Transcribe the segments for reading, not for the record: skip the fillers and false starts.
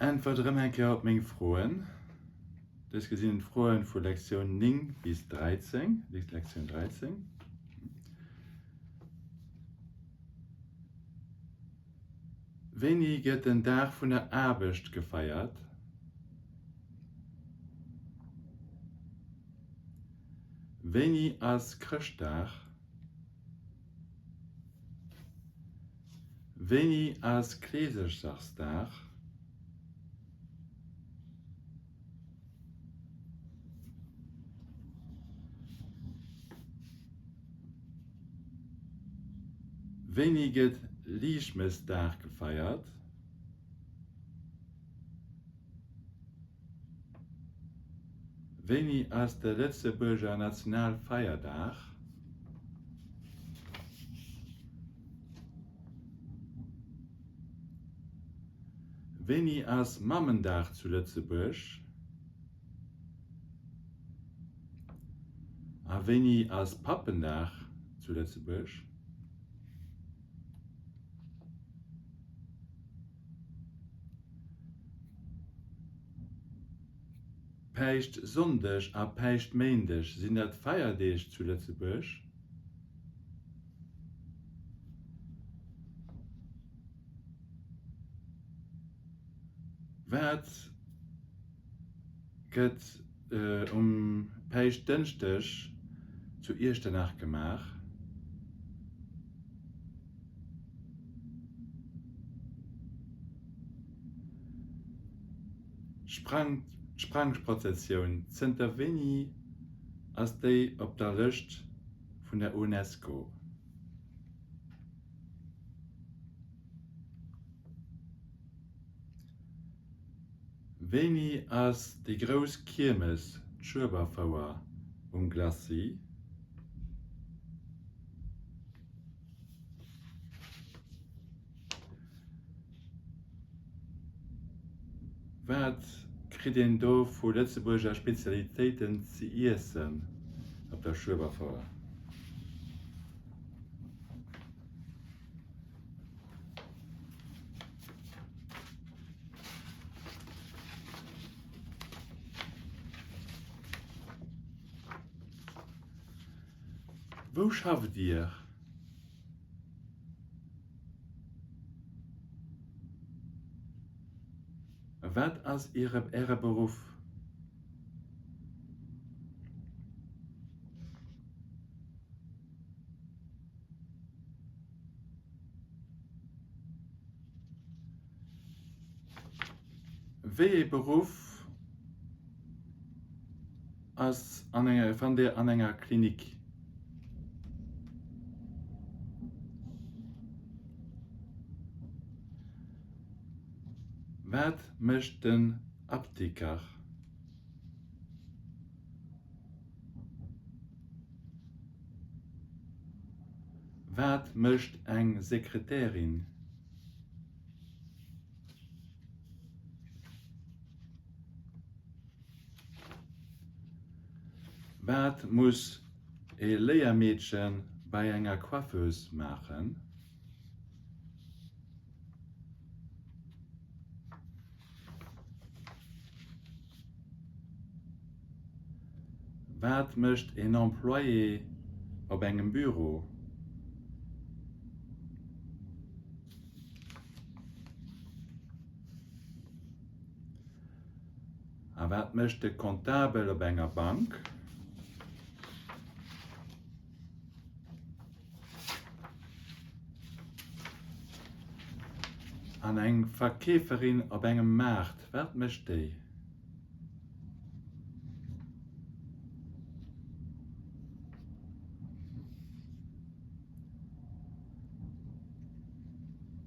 Äntwert erëm eng Kéier op meng Froen. Dës Kéier sinn et d'Froen vu Lektioun 9 bis 13, Lektioun 13. Wéini gëtt den Dag vun der Aarbecht gefeiert? Wéini ass Chrëschtdag? Wéini ass Kleesechersdag? Wéini gëtt Liichtmëssdag gefeiert? Wéini ass de Lëtzebuerger Nationalfeierdag? Wéini ass Mammendag zu Lëtzebuerg? A wéini ass Pappendag zu Lëtzebuerg? Päischtsonndeg a Päischtméindeg, sinn dat Feierdeeg zu Lëtzebuerg? Wat gëtt um Päischtdënschdeg zu Iechternach gemaach? D'Sprangprozessioun, zënter wéini ass déi op der Lëscht vun der Unesco? Wéini ass déi grouss Kiermes, d'Schueberfouer, um Glacis? Wat kritt een do vu Lëtzebuerger Spezialitéiten ze iessen op der Schueberfouer? Wou schafft Dir? Wat ass Äre Beruff? Wéi ee Beruff ass an enger fannt Dir an enger Klinik? Wat mécht den Apdiker? Wat mécht eng Sekretärin? Wat muss e Léiermeedche bei enger Coiffeuse maachen? Wat mécht een Employé op engem Büro? A wat mécht de Comptabel op enger Bank? An eng Verkeeferin op engem Maart, wat mécht déi?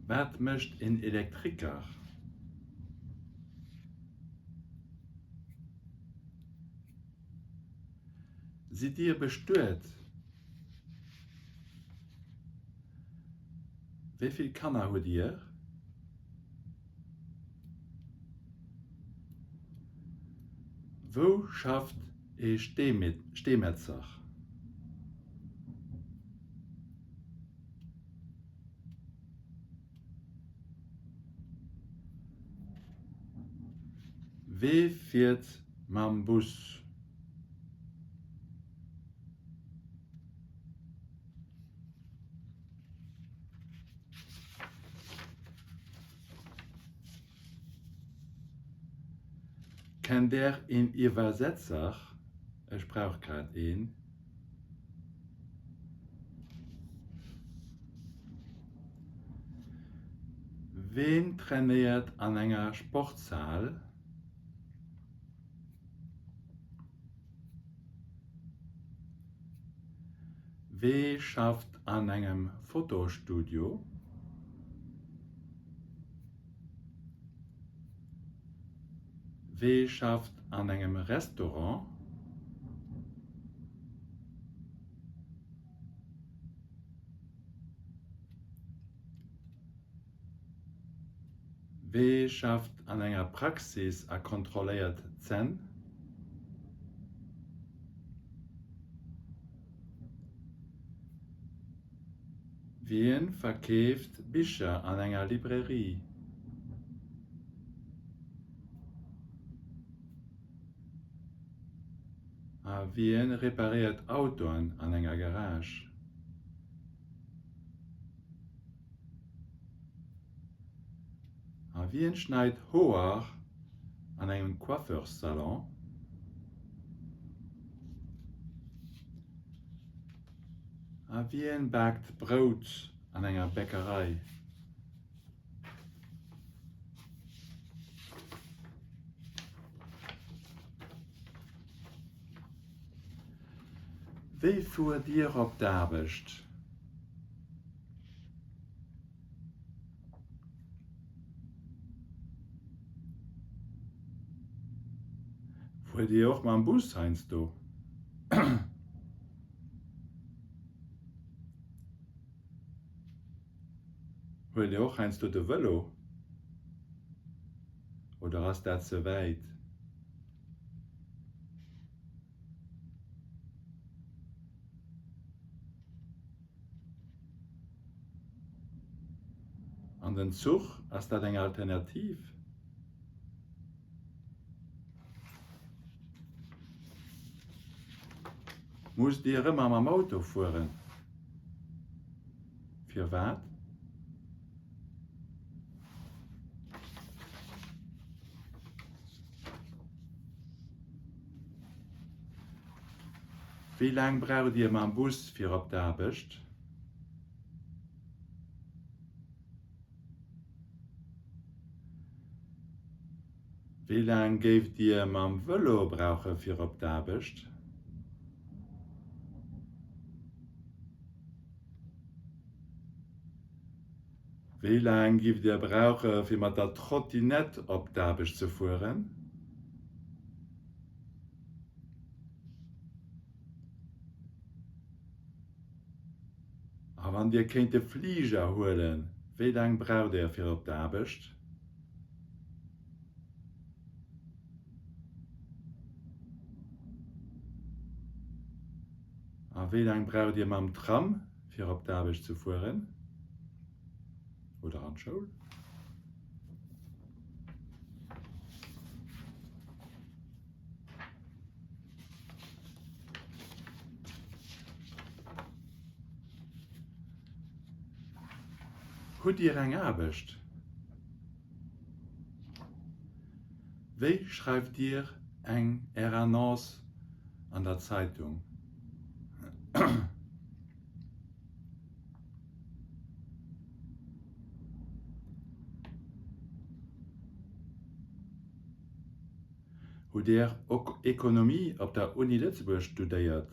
Wat mécht een Elektriker? Sidd Dir bestuet? Wéi vill Kanner hutt Dir? Wou schafft ee Steemetzer? Wee fiert mam Bus? Kennt Der een Iwwersetzer? Ech brauch grad een. Ween trainéiert an enger Sportshal? Wee schafft an engem Fotostudio? Wee schafft an engem Restaurant? Wee schafft an enger Praxis a kontrolléiert d'Zänn? Wien verkeeft Bicher an enger Librairie? A wien reparéiert Autoen an enger Garage? A wien schneit Hoer an engem Coiffeurssalon? A wien baakt Brout an enger Bäckerei? Wéi fuert Dir op d'Aarbecht? Fuert Dir och mam Bus heiansdo? Huelt Dir och heiansdo de Vëlo oder ass dat ze wäit? An den Zuch, ass dat eng Alternativ? Musst Dir ëmmer mam Auto fueren? Firwat? Wéi laang braucht Dir mam Bus fir op d'Aarbecht? Wéi laang géift Dir mam Vëlo brauche fir op d'Aarbecht? Wéi laang giff Dir brauche fir mat der Trottinett op d'Aarbecht ze fueren? A wann Dir kéint de Fliger huelen, wéi laang braucht Dir fir op d'Aarbecht? A wéi laang braucht Dir mam Tram fir op d'Aarbecht ze fueren oder an d'Schoul? Hutt Dir eng Aarbecht? Wéi schreift Dir eng Är Annonce an der Zeitung? Hutt Dir Ekonomie op der Uni Lëtzebuerg studéiert?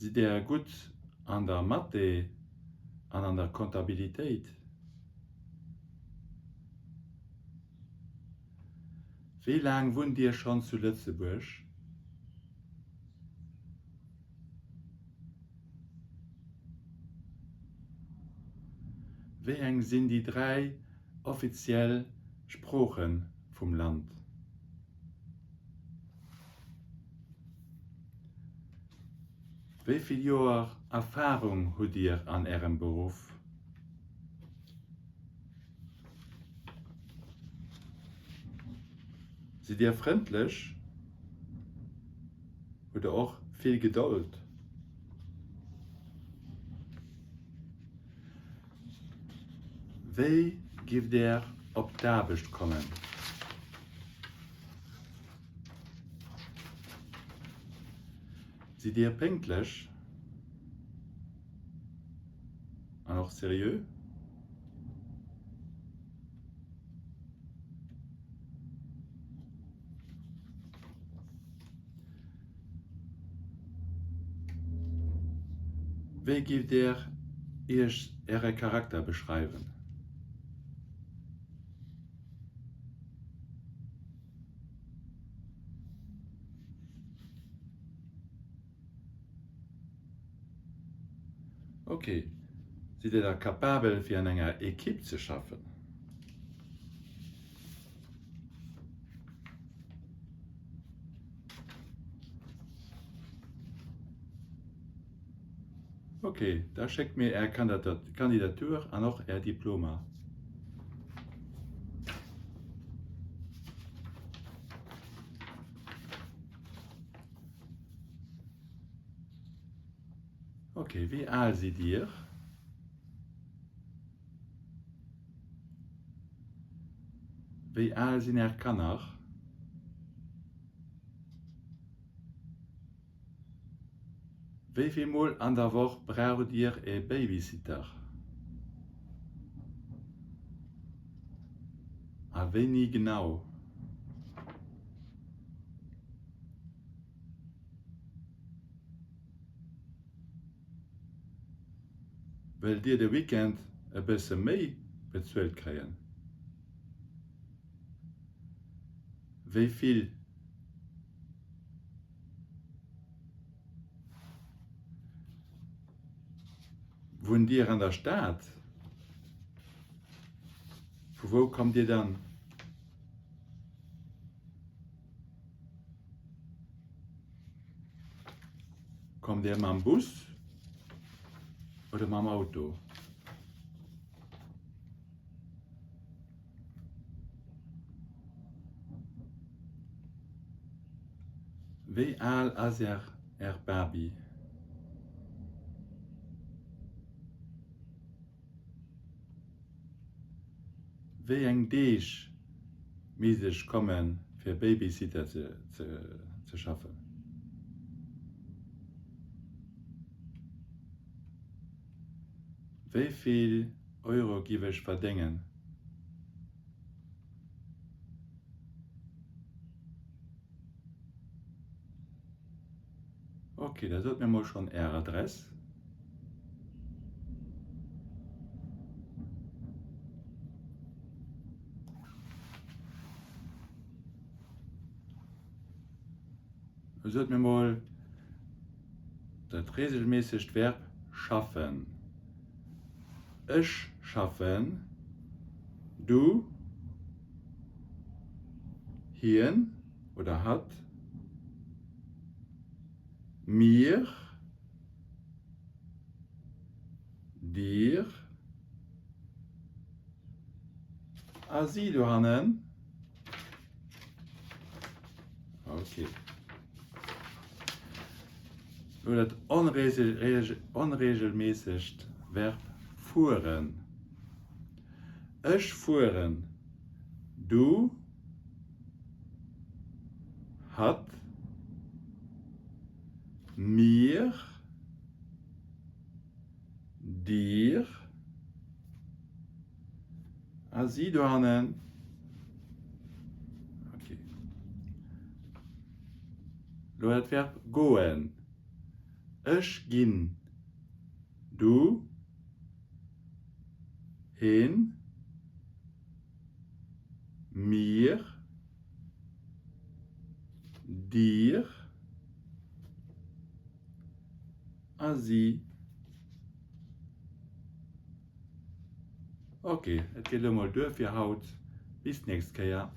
Sidd Där gutt an der Mathé an an der Comptabilitéit? Wéi laang wunnt Dir schonn zu Lëtzebuerg? Wéi eng sinn déi 3 offiziell Sprooche vum Land? Wéi vill Joer Erfarung hutt Dir an Ärem Beruff? Sidd Dir frëndlech? Hutt Der och vill Gedold? Wéi giff Der op d'Aarbecht kommen? Sidd Dir pénktlech an och seriö? Wéi giff Dir Iech Äre Charakter beschreiwen? Ok, sidd Dir da capabel fir an enger Ekipp ze schaffen? Ok, da schéckt mir Är Kandidatur an och Är Diplomer. Ok, wéi al sidd Dir? Wéi al sinn Är Kanner? Wéi vill Mol an der Woch braucht Dir e Babysitter? A wéini genau? Wëllt Dir de Weekend e bësse méi bezuelt kréien? Wéi vill? Wunnt Dir an der Stad? Vu wou kommt Dir dann? Kommt Dir mam Bus oder mam Auto? Wéi al ass Är Baby? Wéi eng Deeg misst ech kommen fir Babysitter ze schaffen? Wéi vill Euro giff ech verdéngen? Ok, da sot mir mol schonn Är Adress. Sot mir mol dat reegelméissegt Verb schaffen. Ech schaffen, du, hien oder hatt, mir, dir a si dohannen. Ok. Lo dat onreegelméissegt Verb fueren. Ech fueren, du, hatt, mir, dir a si dohannen. Ok. Lo dat Verb goen. Ech ginn, du, heen, mir, dir a si. Ok, et geet elo mol duer fir haut. Bis d'nächst Kéier.